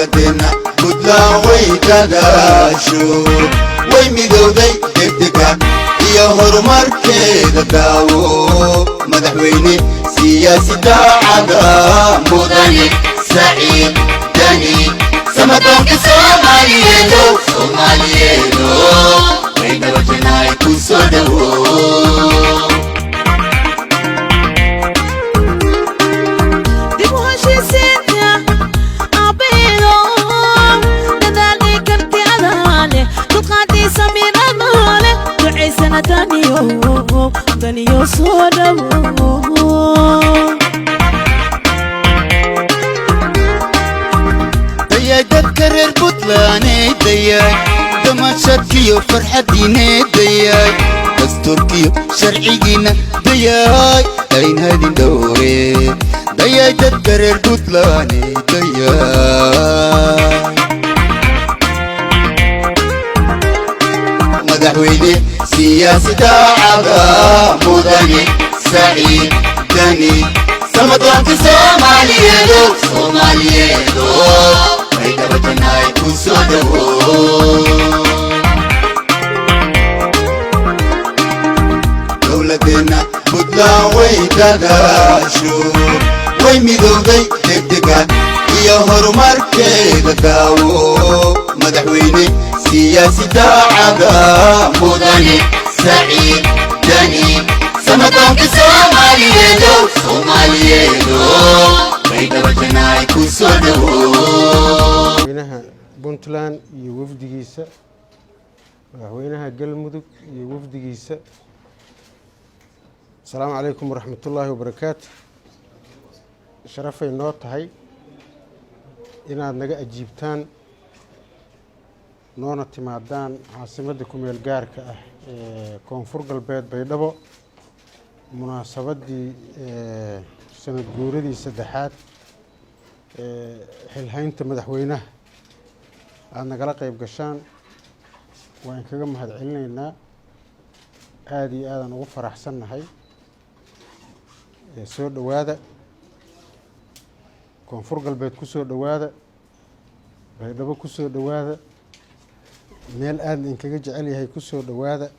Dowladeenna Puntland way dadaasho, way midowday. Degdega iyo horumarkeeda daawo. Madaxweyne siyaasi daacada, Mudane Saciid Dani, samadoonka Soomaaliyeedo, Soomaaliyeedo, Baydhabo Janaay ku soo dhowo. Dib u heshiisiinta aabbaheedo, dadaalii karti adaale, dulqaadii samiir adaale, ducaysana Daniyo, Daniyo, soo dhowo. Dayay dadka reer Puntlandey, dayay damashadkiyo farxadiinee, dayay dastuurkiyo sharcigiinna, dayay daynhadin dhowre. Dayay dadka reer Puntlandey, dayay madaxweyne siyaasi daacada, Mudane Saciid Dani, samadoonka Soomaaliyeedo, Soomaaliyeedo, Baydhabo Janaay ku soo dhowo. Dowladeenna Puntland way dadaasho, way midowday. Degdega iyo horumarkeeda daawo. Madaxweyne siyaasi daacada, Mudane Saciid Dani, samadoonka Soomaaliyeedo, Soomaaliyeedo, Baydhabo Janaay ku soo dhowo. Madaxweynaha Puntland iyo wafdigiisa, madaxweynaha Galmudug iyo wafdigiisa, asalaamu calaykum waraxmatullaahi wabarakaatu. Sharafay noo tahay inaad naga ajiibtaan, noona timaadaan caasimadda kumeel gaarka ah ee Koonfur Galbeed, Baydhabo, munaasabaddii sanad guuradii saddexaad ee xilhaynta madaxweynaha aada nagala qeyb gashaan. Waan kaga mahad celinaynaa, aada iyo aadaan ugu faraxsannahay. Soo dhowaada Koonfur Galbeed, ku soo dhowaada Baydhabo, ku soo dhowaada meel aada idinkaga jecel yahay, ku soo dhowaada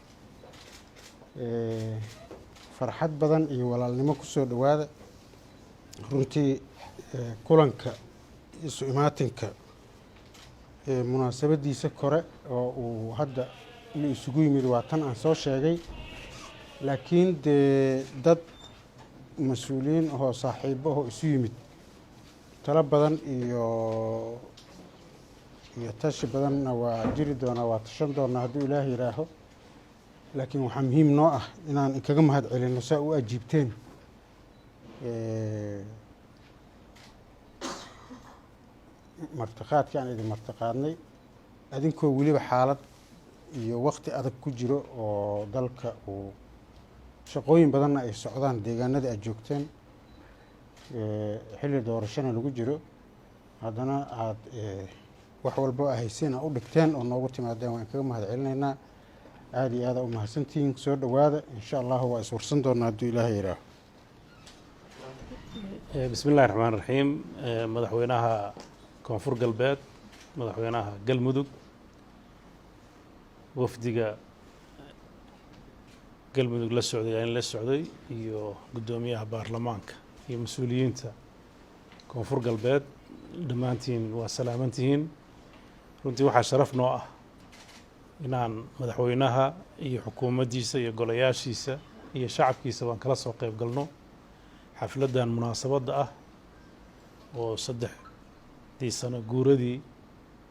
farxad badan iyo walaalnimo, ku soo dhowaada. Runtii kulanka isu imaatinka munaasabadiisa kore oo uu hadda la isugu yimid waa tan aan soo sheegay, laakiin dee dad mas-uuliyiin ahoo saaxiibo ahoo isu yimid, talo badan iyo tashi badanna waa jiri doonaa, waa tashan doonaa hadduu Ilaah yidhaaho. Laakiin waxaa muhiim noo ah inaan inkaga mahad celinno saa u ajiibteen martiqaadkii aan idin martiqaadnay, adinkoo weliba xaalad iyo waqti adag ku jiro oo dalka uu shaqooyin badanna ay socdaan, deegaanada aad joogteen xilli doorashona lagu jiro, haddana aada wax walbo a hayseen aa u dhigteen oo noogu timaadeen. Waan kaga mahad celinaynaa, aada iyo aada u mahadsantihiin. Soo dhowaada, insha Allahu waa iswarsan doonaa hadduu Ilaahay yidhaaho. Bismi illahi raxmaan raxiim. Madaxweynaha Koonfur Galbeed, madaxweynaha Galmudug, wafdiga Galmudug la socday aan la socday, iyo guddoomiyaha baarlamaanka iyo mas-uuliyiinta Koonfur Galbeed, dhammaantiin waa salaamantihiin. Runtii waxaa sharaf noo ah inaan madaxweynaha iyo xukuumaddiisa iyo golayaashiisa iyo shacabkiisa baan kala soo qayb galno xafladdan munaasabadda ah oo 3dii sano guuradii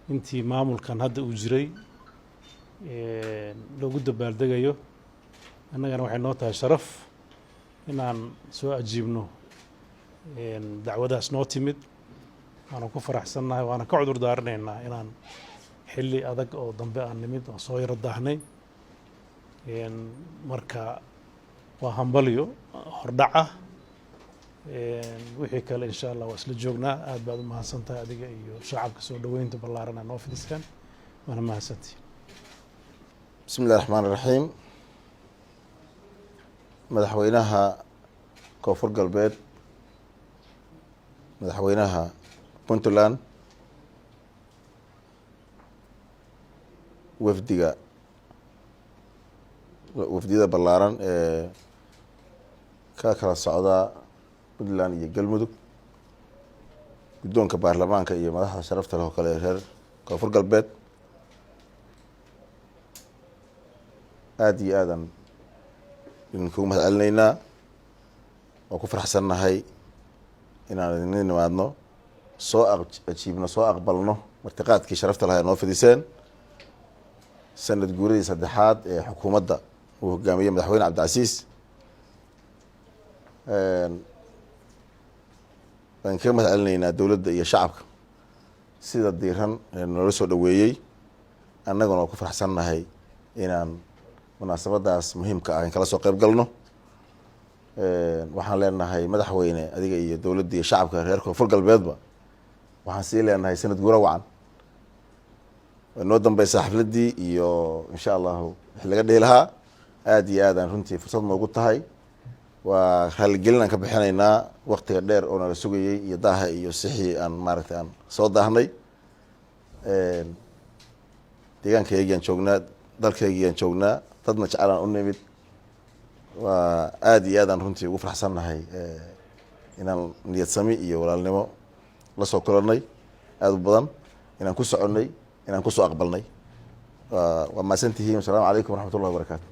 intii maamulkan hadda uu jiray loogu dabaaldegayo. Annagana waxay noo tahay sharaf inaan soo ajiibno dacwadaas noo timid. Waana ku faraxsannahay, waana ka cudur daaranaynaa inaan xilli adag oo dambe aan nimid oo soo yaro daahnay. Marka waa hambalyo hordhac ah. Wixii kale insha Allah waa isla joognaa. Aad baad u mahadsan tahay adiga iyo shacabka soo dhoweynta ballaarana noo fidiskan, waana mahadsantihi. Bismi illahi raxmaan iraxiim. Madaxweynaha Koonfur Galbeed, madaxweynaha Puntland, Wafdiga, wafdiyada ballaaran ee ka kala socda Puntland iyo Galmudug, guddoonka baarlamaanka iyo madaxda sharafta leh oo kale ee reer Koonfur Galbeed, aada iyo aadaan idinkugu mahad celinaynaa. Waa ku faraxsannahay inaan idin nimaadno, soo ajiibno, soo aqbalno martiqaadkii sharafta lahaa ee noo fidiseen sanad guuradii saddexaad ee xukuumadda uu hogaamiyey Madaxweyne Cabdicasiis. Waan kaga mahad celinaynaa dowladda iyo shacabka sida diiran ee noola soo dhaweeyey. Annaguna waa ku faraxsannahay inaan munaasabadaas muhiimka ah in kala soo qeyb galno. Waxaan leenahay, madaxweyne, adiga iyo dowladda iyo shacabka reer Koonfur Galbeedba waxaan sii leenahay sanad guura wacan. Way noo dambeysaa xafladdii iyo insha Allahu wixii laga dhihi lahaa. Aada iyo aad aan runtii fursad noogu tahay. Waa raaligelin aan ka bixinaynaa waktiga dheer oo nala sugayey iyo daaha iyo sixii aan maaragtay aan soo daahnay. Deegaankaygiaan joognaa, dalkaygiaan joognaa, dadna jecelaan u nimid. Waa aada iyo aad aan runtii ugu faraxsannahay inaan niyad sami iyo walaalnimo la soo kulannay, aada u badan inaan ku soconnay, inaan kusoo aqbalnay. Waa mahadsantihiin. Wasalaamu calaykum waraxmat ullahi wabarakaatu.